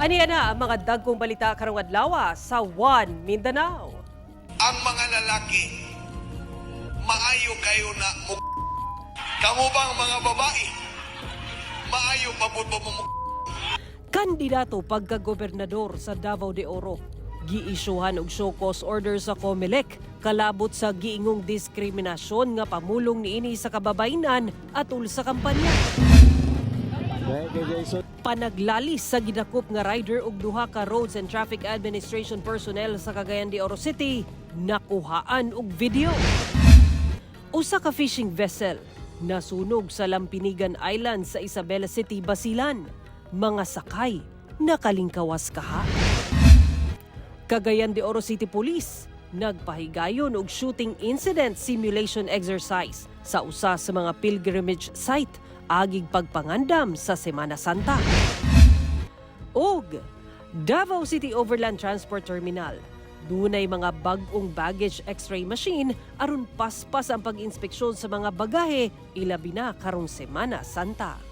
Aniya na ang mga dagkong balita karong adlaw sa One Mindanao. Ang mga lalaki, maayo kayo na mo. Kamo bang mga babae? Maayo pa pud ba mo? Kandidato pagka-gobernador sa Davao de Oro, giisyuhan og show cause order sa COMELEC kalabot sa giingong diskriminasyon nga pamulong niini sa kababayenan atul sa kampanya. Panaglalis sa gidakop nga rider og duha ka Roads and Traffic Administration personnel sa Cagayan de Oro City, nakuhaan og video. Usa ka fishing vessel nasunog sa Lampinigan Island sa Isabela City, Basilan. Mga sakay nakalingkawas kaha. Cagayan de Oro City Police nagpahigayon og shooting incident simulation exercise sa usa sa mga pilgrimage site agig pagpangandam sa Semana Santa. Og Davao City Overland Transport Terminal, dunay mga bag-ong baggage x-ray machine aron paspas ang pag-inspeksyon sa mga bagahe, ilabi na karong Semana Santa.